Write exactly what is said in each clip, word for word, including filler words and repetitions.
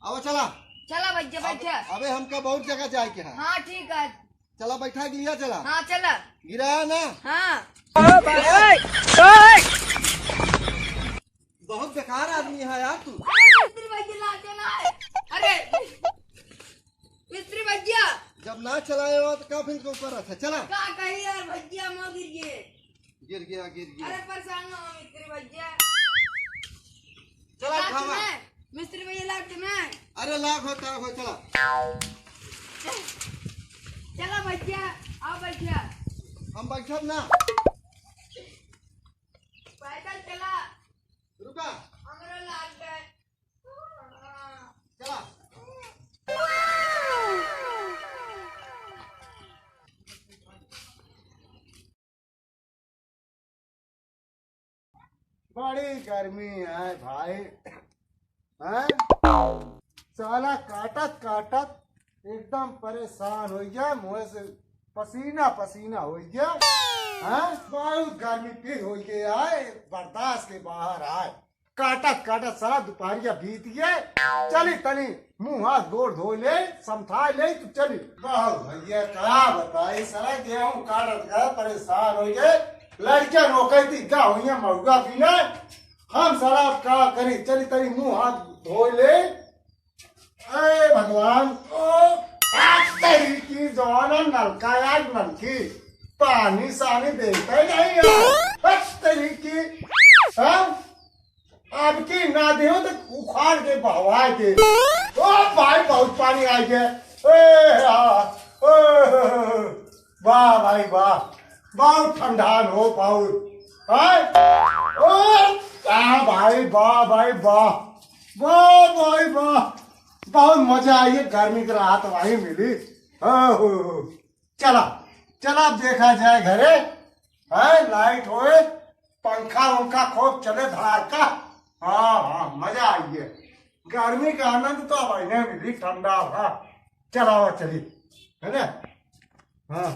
अब चला। चला भैया, अब, बैठा। अबे हमका बहुत जगह जाए के है। हाँ, ठीक है। चला, बैठा के लिया चला। हाँ, चला। गिराया ना। हाँ। बहुत बेकार आदमी है यार तू। अरे मिस्त्री भैया, लाते ना है। अरे मिस्त्री भैया। जब ना चलाए हो तो का फिर के ऊपर रखा? चला। का कही यार भैया, मैं गिर गए। गिर गया, गिर गया। अरे परेशान ना हो मिस्त्री भैया। चला, लात खावा। में, मिस्त्री भैया लात में। अरे लाख हो, ताख हो, चला। चला भैया, आओ बैठा। हम बैठब ना। पैदल चला। रुका। हमरो लाग गए। चला। बड़ी गर्मी है भाई, हैं? साला काटत काटत एकदम परेशान हो गया, मुँह से पसीना पसीना हो गया, हैं? बहुत गर्मी फिर हो गया है, बर्दाश्त के बाहर है। काटत काटत सारा दुपहरिया बीत गए। चली तनी मुँह हाथ गोड़ धो ले, समथा ले तो चली। बाहु भैया का बताई, सारा गेहूं काटत का परेशान हो गए। लड़कियां रोके थी का हुई महुआ पीना, हम सारा का करी, चली तनी मुँह हाथ धो ले। अरे भगवान, ओ, आज तेरी की जवाना नलका यार नलकी, पानी सानी देता ही नहीं यार। आज तेरी की, हाँ? अब की ना दियो तो उखाड़ के बहवा दे। ओ भाई, बहुत पानी आ गया। ए, आ, ओ, वाह भाई वाह, बहुत ठंडान हो बहुत। हाँ? ओ, आ भाई, वाह भाई वाह, वाह भाई वाह, बहुत मजा आई है, गर्मी के राहत वहीं मिली। हाँ, हो, हो। चला, चला, अब देखा जाए घरे, है लाइट होए, पंखा उंखा खूब चले धड़ाका। हाँ, हाँ, मजा आई है। गर्मी का आनंद तो अब इन्हें मिली, ठंडा हुआ। चलाओ, चली, है ना? हाँ।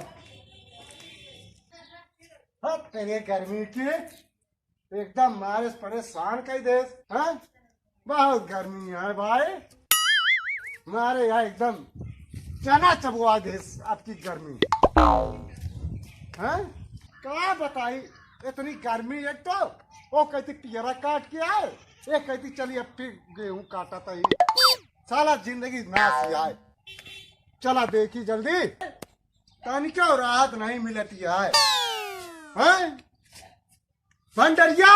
हाँ, तेरे गर्मी की एकदम मारे परेशान कर देस, हाँ? बहुत गर्मी है भाई, मारे यहाँ एकदम चना चबवा देस आपकी गर्मी, हाँ? का बताई, इतनी गर्मी, एक तो वो कहती पियरा काट के आए, एक कहती चली अब फिर गेहूं काटा तही, साला जिंदगी नाश ही आए। चला देखी जल्दी, तनिको राहत नहीं मिलती है, हैं? भंडरिया,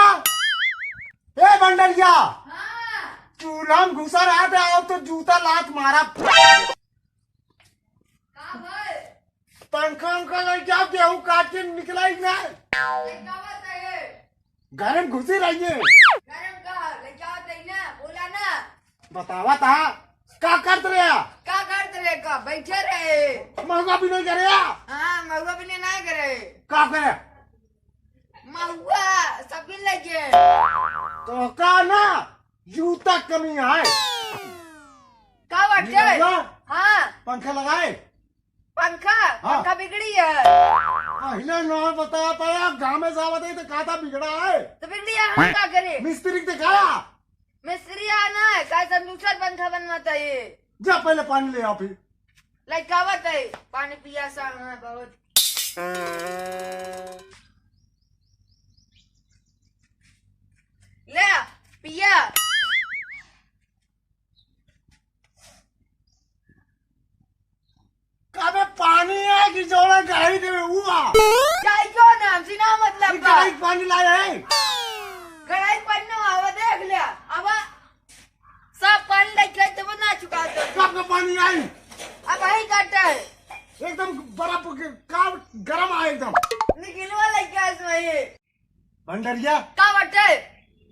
ए भंडरिया, हाँ। चूल्हा में घुसा रहा था, अब तो जूता लात मारा। का भाई? पंखा उंखा ले जाओ, गेहूं काट के निकला ही ना। ये का बात है ये? घर में घुसी रहिए। घर में का ले जाओ तई ना, बोला ना। बतावा था, का करत रहे? का करत रहे का? बैठे रहे। महुआ भी नहीं करे? हाँ, महुआ भी नहीं, नहीं करे। का करे? महुआ, सब भी लगे। तो का ना, जूता कमी है। का बाटे? निकल जा। हाँ। पंखा लगाए? पंखा? हाँ। पंखा बिगड़ी है। पहले ना बता पाया, गाँव में जावत है तो का था बिगड़ा है? तो बिगड़ी है, हम का करे? मिस्त्री के दिखाया? मिस्त्री आना है, का हम दूसर पंखा बनवाता है। जा पहले पानी ले आ फिर। लइकावत है, पानी पियासा है बहुत। ले, पिया। काबे पानी है कि जोड़ा गाड़ी देवे हुआ? जाई क्यों ना, हमसे ना मतलब बा। गड़ाई पानी लाए है। गड़ाई पानी ना आवा, देख लिया। अब सब पानी लेके तब ना चुका दो। कब का पानी आई? अब वही काटा है। एकदम बर्फ के, का गरम आए एकदम। निकलवा लेके आज वही। भंडरिया। का बाटे?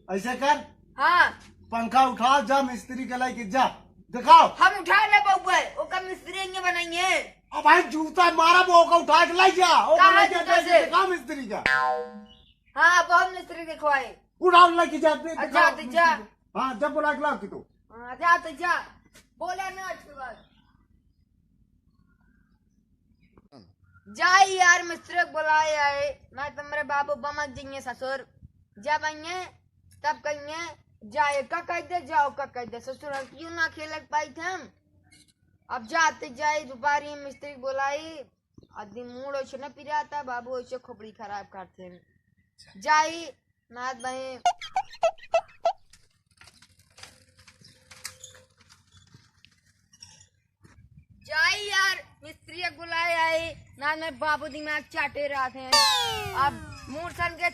ऐसे कर। हाँ। पंखा उठा, जा मिस्त्री के लाइके जा। दिखाओ। हम उठा ले बउआ, ओका मिस्त्री आइए बनाइए। अब भाई जूता मारा, वो ओका उठा के लाई जा। ओका कहाँ लाइके जूता जा, से? दिखाओ मिस्त्री का। हाँ, बहुत मिस्त्री दिखवाए। उठा लाइके जा, दे, अच्छा, दिखाओ तो जा। मिस्त्री का। हाँ, जब बुला के लाओ कि तू। हाँ, जा तो जा। बोला ना अच्छी बात। जाई यार, मिस्त्री के बुलाए आए, ना तो मेरे बाबू बमक जाइए ससुर। जब आइए, तब कहिए, जा एका कह दे, जा ओका कह दे, ससुर हम क्यों ना खेलक पाई थे हम। अब जाते जाई, दुपारी मिस्त्री के बोलाई, आदमी मूड ओइसे न पिराता, बाबू ओइसे खोपड़ी खराब करते हैं। जाई, नाथ भाई। जाई यार, मिस्त्री के बुलाए आई, ना मैं बाबू दिमाग चाटे रहत हैं। अब मूड सन के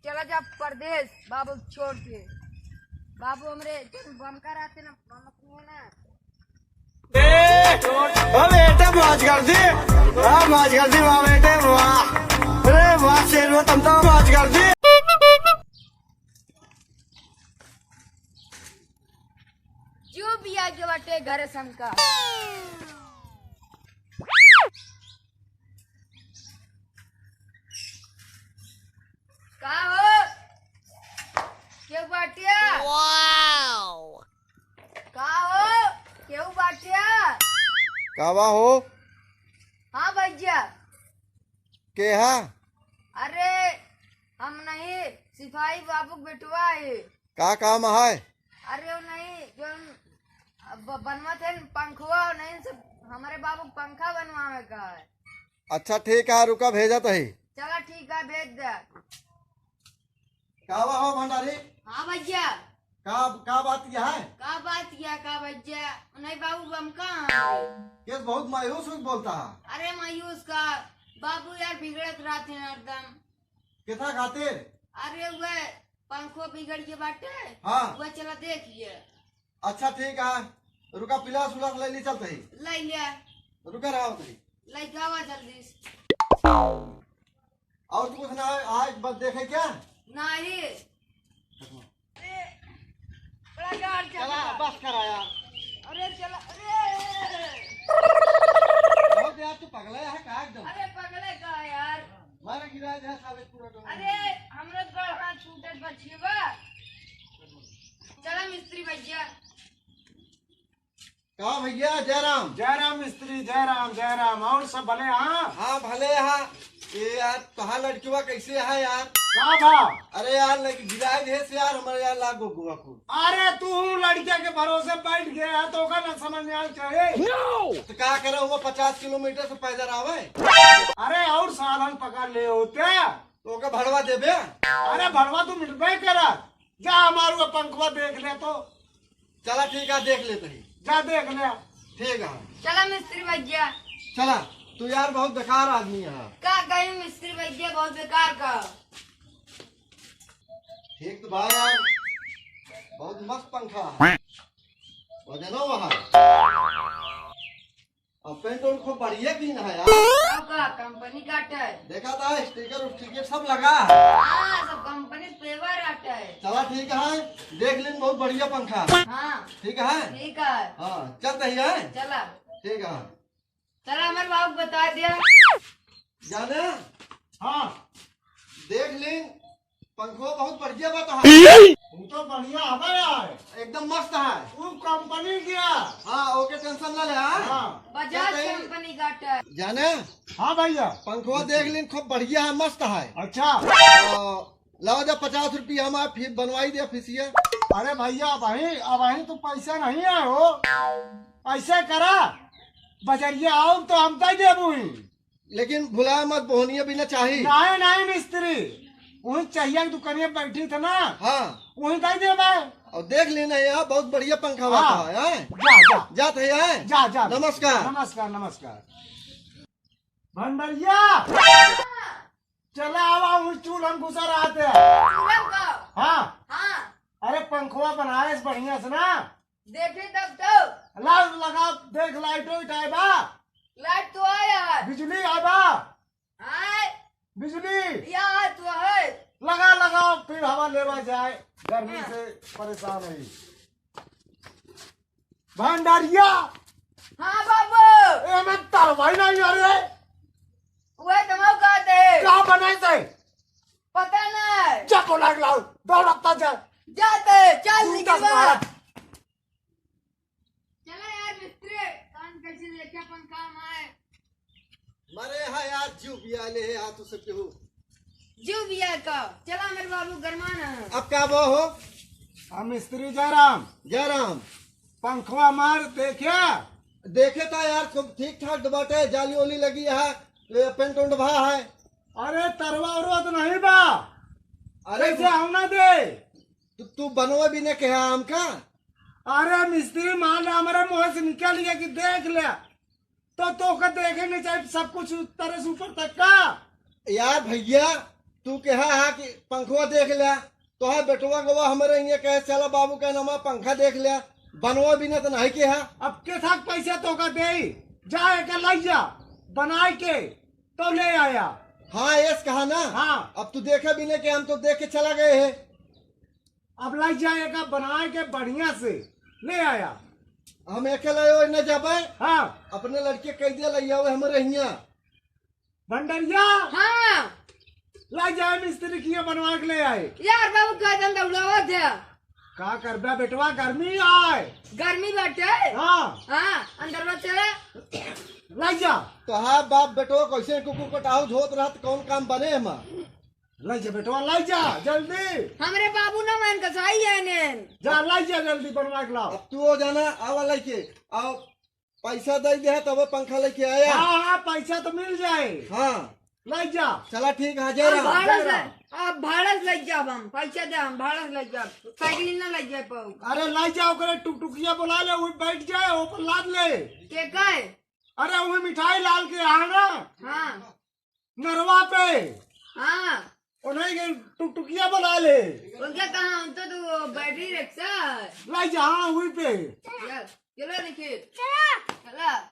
चला जा परदेस, बाबू छोड़ के। बाबू हमरे जन बमका रहते ना, बमका ना। ए, ओ बेटे, मौज कर दी। वाह, मौज कर दी, वाह बेटे, वाह। अरे वाह, शेर, वो तुम तो मौज कर दी। जो भी आगे बाटे घरे शंका। का हो? केहू बाटिया? का हो? केहू बाटिया? का बा हो? हाँ भैया। के हा? अरे हम नहीं, सिपाही बाबू के बेटवा है। का काम है? अरे वो नहीं, जो हम ब-, बनवा थे न पंखवा, नहीं से हमारे बाबू के पंखा बनवावे का है। अच्छा ठीक है, रुका भेजत ही। चला ठीक है, भेज दे। का बा हो भंडारी? हाँ भैया। का, का बात यह है? का बात यह, का भैया? नहीं बाबू, हम कहाँ हैं? केस बहुत मायूस हुई बोलता है। अरे मायूस का, बाबू यार बिगड़त रहते हैं हरदम। केथा खातिर? अरे वह पंखो बिगड़ के बाटे। हाँ। वह चला देख लिए। अच्छा ठीक है, रुका पिलास उलास ले ली चलते ही। ले लिया। रुका रहा होते ही। ले जावा जल्दी से। और तो कुछ ना है, आज बस देखे क्या? नहीं। अरे, बड़ा गाड़ चला, चला। बस करा यार। अरे चला, अरे। बहुत यार तू पगला है का एकदम? अरे पगले का यार। मारे गिरा दे साबित पूरा तो। अरे, हमरो गोड़ हाथ छूटत बचिए बा। चला मिस्त्री भैया। का भैया, जय राम। जय राम मिस्त्री, जय राम, जय राम। और सब भले हाँ? हाँ, भले हाँ। ए यार, तोहार लड़किवा कैसे है यार? का भा? अरे यार, लग गिराए दे से यार, हमारे यार लाग गो गोवा को। अरे तू लड़किया के भरोसे बैठ गया है, तो का ना समझ में आना चाहिए। तो का करे, वो पचास किलोमीटर से पैदल आवे? अरे और साधन पकड़ ले होते। तो ओके भड़वा देबे? अरे भड़वा तू मिलबे करा। जा हमार वो पंखवा देख ले तो। चला ठीक है, देख लेते ही। जा देख ले। ठीक है। चला मिस्त्री भैया। चला, तू यार बहुत बेकार आदमी है। का कही मिस्त्री भैया, बहुत बेकार का। ठीक तो भाई यार, बहुत मस्त पंखा है। वजनो वहाँ। और पेंट उंट खूब बढ़िया कीन है यार। का, का कंपनी का है? देखा था स्टिकर उस्टिकर सब लगा है। हाँ, सब कंपनी पेवर आटा है। चला ठीक है, देख लेन, बहुत बढ़िया पंखा है। हाँ। ठीक है? ठीक है। हाँ, चलते ही है। चला। ठीक है। चला, हमारे बाबू को बता दिया। जाने? हाँ। देख लेन, पंखो बहुत बढ़िया बा तोहार। ई! उ तो बढ़िया हवे यार। एकदम मस्त है। उ कंपनी के है। हाँ, ओके, टेंशन ना ले, हाँ? हाँ। बजाज चलते ही कंपनी का है। जाने? हाँ भैया। पंखो देख लेन, खूब बढ़िया है, मस्त है। अच्छा। तो लाओ जा पचास रुपया हमार, फिर बनवाई दे फीसिया। अरे भैया, अबहीं, अबहीं तो पैसा नहीं है हो। ऐसे करा, बजरिया आओ तो हम दे देबू ही। लेकिन भुला मत, बोहनिया भी ना चाही। नहीं, नहीं मिस्त्री, वही चाहिए कि दुकानिया बैठी था ना। हाँ। वही दे देबे। और देख लेना यार, बहुत बढ़िया पंखा हाँ। बा है, हैं? जा, जा। जात है, हैं? जा, जा। नमस्कार। नमस्कार, नमस्कार। भंडरिया, चला आवा, वही चूल्हा में घुसा रहते हैं। चूल्हा में का? हाँ। हाँ। अरे पंखवा बनाए बढ़िया से ना। देखे तब तो। लाल लगा, देख लाइट वाइट आए बा? लाइट तो आए यार। बिजली आए बा? आए। बिजली? यार तो है। लगा, लगा, फिर हवा लेवा जाए, गर्मी हाँ। से परेशान है। भंडारिया। हाँ बाबू। ए में तरवाई नहीं आ रे। वह तमाम कहते। का बनाए से? पता नहीं। जा बोला लाओ, दौड़ता जा। जाते, चल तू निकल दस बा। बारह। चला यार मिस्त्री, काम कैसे लेके अपन काम आए। मरे हा यार, जीव बिया ले है हाथ से केहू। जीव बिया का, चला मेरे बाबू गरमाना है। अब का बो हो? हाँ, मिस्त्री जयराम। जयराम। पंखवा मार देखे। देखे था यार, सब ठीक ठाक तो बाटे, जाली ओली लगी है, ये पेंट उंट भा है। अरे, तरवा उरवा तो नहीं बा? अरे, कैसे हम ना दे? तू, तू बनवा भी ने कहा हमका? अरे मिस्त्री, मान ले, हमरे मुँह से निकल गया कि देख ले, तो तोका देखे नहीं चाहिए सब कुछ उत्तरे से ऊपर तक का? यार भैया, तू कहा हा कि पंखवा देख ले, तो है बेटवा गवा हमरे इहाँ कहे, "चला बाबू के नामा पंखा देख ले, बनवा भी ना तो नहीं कहा।" अब के थाक पैसा तोका दे, जा एका लाई जा, बनाए के तो ले आया। हाँ, एस कहा ना। हाँ। अब तू देखे भी नहीं कि हम तो देख के चला गए हैं। अब लाई जा एका बनाए के बढ़िया से ले आया। हम अकेले ओए न जाबे। हाँ। अपने लड़के कह दिया, लाई आओ हमरे हियाँ। भंडरिया। हाँ। लाई जा मिस्त्री किया बनवा के ले आए। यार बाबू, गर्दन दौड़ावा दे। का करबे बेटवा, गर्मी आए। गर्मी बाटे। हाँ। हाँ, अंदर में चले। लाई जा। तो हाँ बाप बेटवा, कैसे कुकुर कटाऊ झोत रहत, कौन काम बने हमार? लाई जा बेटवा, लाई जा जल्दी। हमरे बाबू ना मान कसाई है नेन। जा लाई जा जल्दी बनवा के लाओ। अब तू हो जाना, आवा लाई के, आओ पैसा दे दे, तब पंखा लेके आया। हाँ, हाँ, पैसा तो मिल जाए। हाँ। लाई जा। चला ठीक है, जय हम राम। भाड़ा से, जय राम। आप भाड़ा से लाई जाब हम, पैसा दे हम भाड़ा से लाई जाब, साइकिल ना लाई जाए पाऊ। अरे लाई जा, ओकरे टुकटुकिया बुला ले, वो बैठ जाए, ऊपर लाद ले। के कहे? अरे वो मिठाई लाल के यहाँ ना। हाँ। नरवा पे। हाँ। उन्हें के टुकटुकिया बुला ले। उनके कहाँ? उन तो, तो बैटरी रिक्शा है। लाई जा, हाँ, वही पे। चल, चलो निखिल। चला।